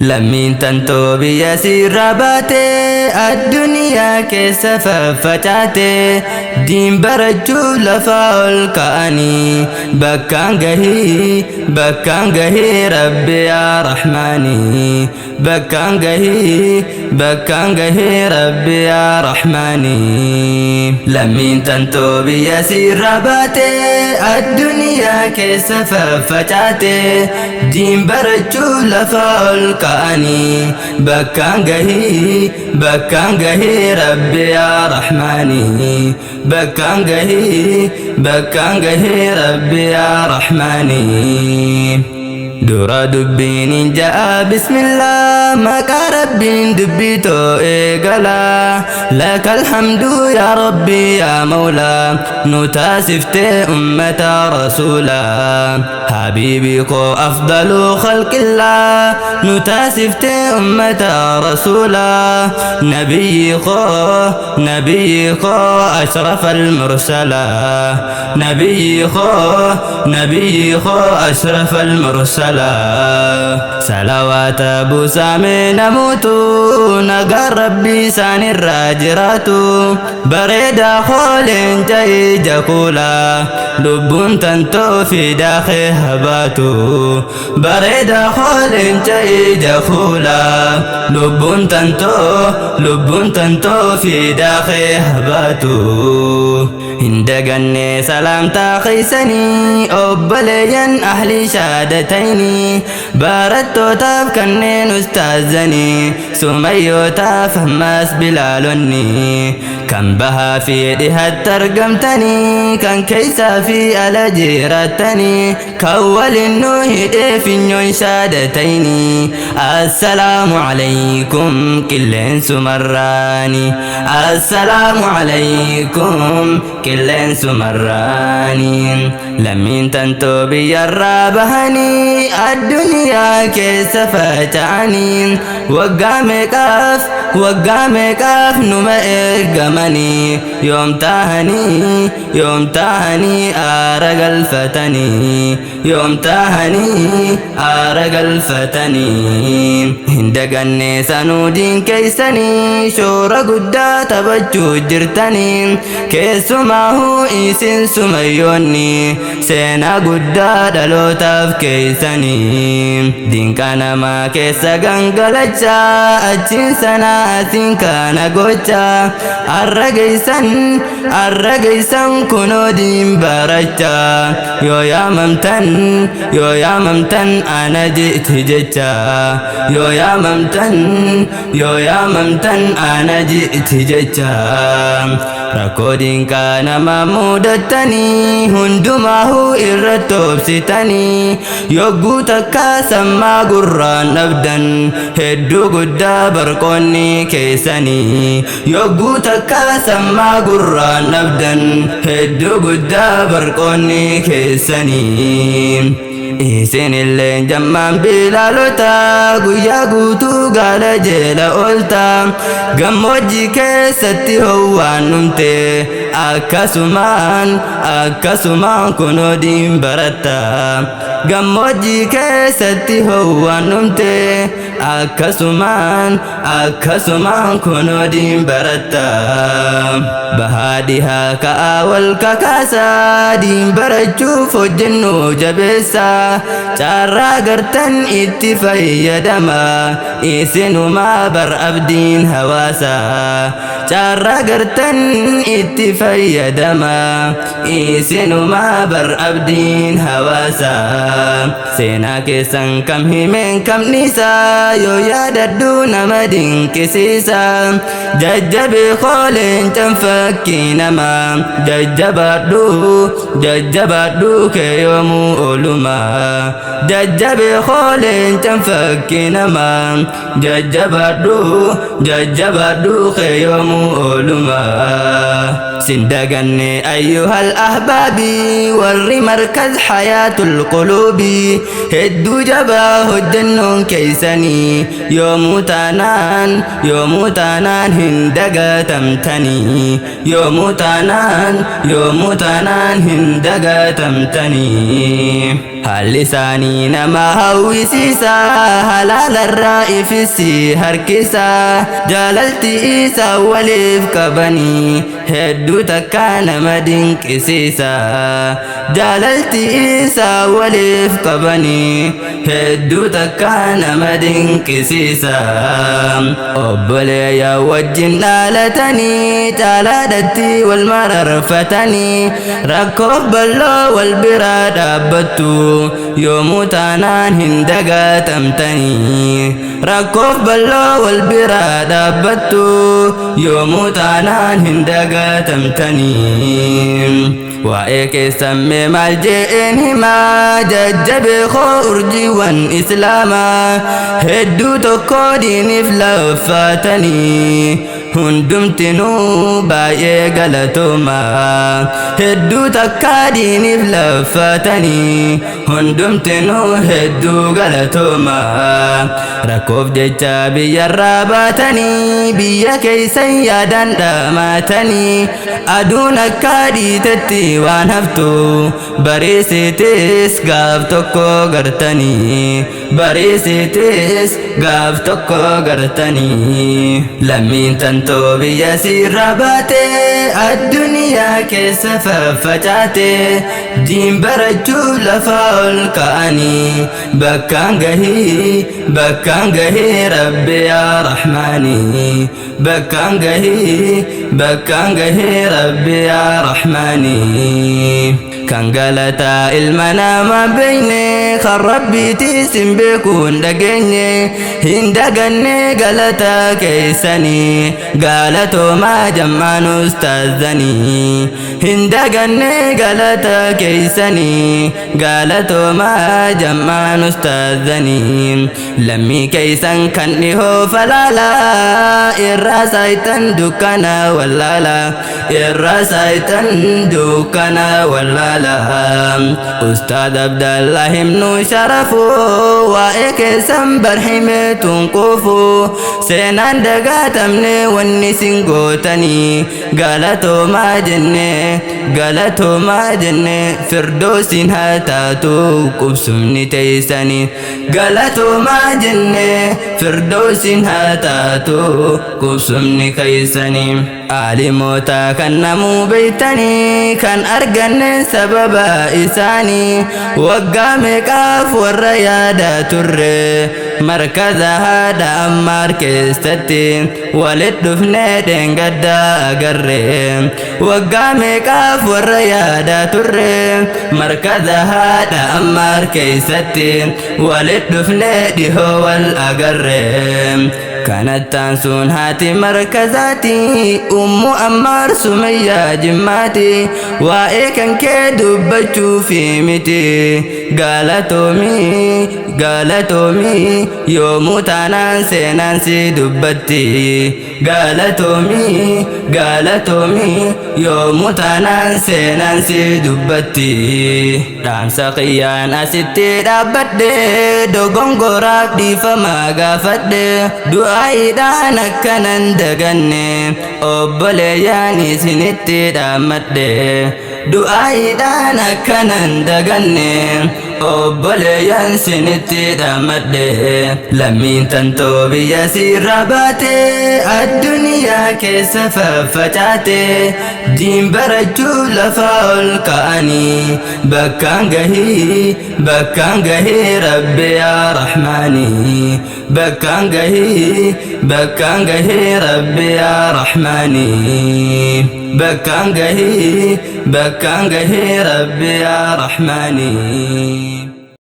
Lammiin tantoo biyya sirra baate, addunyaa keessa faffacaate, diin barachuuf lafa ol ka'anii, bakkaan gahii, bakkaan gahii Rabbi yaa Rahmaanii, bakkaan gahii, bakkaan gahii Rabbi yaa Rahmaanii. Lammiin tantoo biyya sirra baate, addunyaa keessa faffacaate, diin barachuuf lafa ol ka'anii, bakkaan gahii, bakkaan gahii Rabbi yaa Rahmaanii, bakkaan gahii, bakkaan gahii Rabbi yaa Rahmaanii. Dura dubbiin ja'a, bismillah, maqaa Rabbiin dubbii too eegala. Lakal hamdu yaa Rabbi yaa Mawlaa, nu taasiftee ummata rasuulaa, habiibi koo afdalu khalqillaa, nu taasiftee ummata rasuulaa, nabiyyi koo, nabiyyi koo ashraf almursalaa, nabiyyi koo, nabiyyi koo ashraf almursalaa. Salawaata buusaame namuutu, nagaan Rabbii isaanirraa jiraatu. Bareedaa kooleen ija kuula, lubbuun tantoo fi daakee habaatu. Bareedaa kooleen ija kuula, lubbuun tantoo, lubbuun tantoo fi daakee habaatu. Hin daganne salaamtaa keeysanii, obboleeyyan ahli shaadatayni, barattootaaf kanneen ustaazanii, sumayyootaaf ammas bilaalonni, kan bahaa fi dhihatti argamtanii, kan keeysaa fi ala jiraatanii, kan waliin nu hidhee finyoon shaadatayni. Assalaamu alaykum qilleensumarraani, assalaamu alaykum qilleensumarraani. Lammiin tantoo biyyarraa bahanii addunyaa keessa faca'anii, waggaa meeqaaf, waggaa meeqaaf numa eeggamanii, yoom tahanii, yoom tahanii aara galfatanii, yoom tahanii aara galfatanii. Hin daganne sanuu diin keeysanii, shoora guddaa taphachuu jirtanii, keessumaahuu isin sumayyoonni, seenaa guddaa dhalootaaf keeysanii. Dinqa namaa keessa gangalachaa, achiin sanaa asiin kana gochaa, arra geeysan, arra geeysan kunoo diin barachaa, yoo yaamamtan, yoo yaamamtan ana ji'ti jecha, yoo yaamamtan, yoo yaamamtan ana ji'ti jecha. Rakkoo dinqaa nama mudattanii hundumaahuu irratti obsitanii, yogguu takka sammaa gurraan dhabdan, hedduu guddaa barqoonni keessanii, yogguu takka sammaa gurraan dhabdan, hedduu guddaa barqoonni keessanii. Isin illee jammaan bilaalota, guyyaa guutuu gaala jeela oolta, gammoojjii keessatti howwaan dhumte, akkasumaan, akkasumaan kunoo diin baratta. Gammoojjii keessatti howwaan dhumte, akkasumaan, akkasumaan kunoo diin baratta. Bahaa dhihaa ka'aa wal kakaasaa, diin barachuuf hojjennu jabeessa, carraa gartan itti fayyadama, isinumaa bar abdiin hawaasa. Carraa gartan itti fayyadama, isinumaa bar abdiin hawaasa. Seenaa keessan kam himeen kam dhiisa, yoo yaadadhu nama dinqisiisa. Jajjabee kooleen fakkii namaa, jajjabaadhu, jajjabaadhu kee yoomuu oolumaa. Jajjabee kooleen fakkii namaa, jajjabaadhu, jajjabaadhu kee yoomuu oolumaa. Sin daganne ayyuhal ahbaabi, warri markaz hayaatul quluubi, hedduu jabaa hojjennoon keeysanii, yoomuu taanaan, yoomuu taanaan hin dagatamtanii, yoomuu taanaan, yoomuu taanaan hin dagatamtanii. Haalli isaanii nama hawwisiisa, halaalarraa ifisi harkisa, jaalalti isaa waliif qabanii hedduu takka nama dinqisiisa, jaalalti isaa waliif qabanii hedduu takka nama dinqisiisa. Obboleeyyaa wajjin dhaalatanii caalaadhatti wal mararfatanii, rakkoof bal'oo wal biraa dhaabbattu, yoomuu taanaan hin dagatamtanii, rakkoof bal'oo wal biraa dhaabbattu, yoomuu taanaan hin dagatamtanii. Waa'ee keessan mee maal je'een himaa, jajjabee koo urjiiwwan islaamaa, hedduu tokko diiniif laffaatanii, hundumtinuu baay'ee galatoomaa, hedduu takka diiniif laffaatanii, hundumtinuu hedduu galatoomaa. Rakkoof jecha biyyarraa baatanii, biyya keeysan yaadan dhamaatanii, aduun akka dhiitetti waan haftu, bariisitis gaaf tokko gartanii, bariisitis gaaf tokko gartanii. Lammiin tantoo biyya siirraa baate, addunyaa keessa faffacaate, diin barachuu lafa ol ka'anii, bakkaan gahii, bakkaan gahii rabbi yaa rahmaanii, bakkaan gahii, bakkaan gahii rabbi yaa rahmaanii. Kan galataa ilma namaa beeyne, kan rabbiitiis hin beekuun dhageenye, hin daganne galata keeysanii, galatoomaa jammaan ustaazanii, hin daganne galata keeysanii, galatoomaa jammaan ustaazanii. Lammii keeysan kan dhihoo falaalaa, irraa saaytan dukkana wallaala, irraa saaytan dukkana wallaala. Ustaad Abdallah himnu sharafu, waa'ee keessan barhimeetun quufu, seenaan dagaatamne wanni sin gootanii, galatoomaa jenne, galatoomaa jenne, firdoosiin haa taatu qubsumni teeysanii, galatoomaa jenne, firdoosiin haa taatu qubsumni keeysanii. Aalimoota kan namuu beeytanii, kan arganne sababa isaanii, waggaa meeqaaf warra yaada turre, markaza haadha ammaar keessatti walit dhufnee dheengadda agarre, waggaa meeqaaf warra yaada turre, markaza haadha ammaar keessatti walit dhufnee dhihoo wal agarre. Kanattaan sun haati markazaati, ummu ammaar sumayyaa jimmaati, waa'ee kan kee dubbachuufi miti, galatoomii, galatoomii, yoomuu taanaan seenaan si dubbatti, galatoomii, galatoomii, yoomuu taanaan seenaan si dubbatti. Dhaamsa qiyyaan asitti dhaabbadhe, dogongoraaf dhiifama gaafadhe, du'aayiidhaan akkanan daganne obboleeyyaan isinitti dhaammadhe, du'aayiidhaan akkanan daganne obboleeyyan sinitti dhaammadhe. Lammiin tantoo biyya siirraa baate, addunyaa keessa faffacaate, diin barachuu lafa ol ka'anii, bakkaan gahii, bakkaan gahii rabbi yaa rahmaanii, bakkaan gahii, bakkaan gahii rabbi yaa rahmaanii, bakkaan gahii, bakkaan gahii rabbi yaa rahmaanii.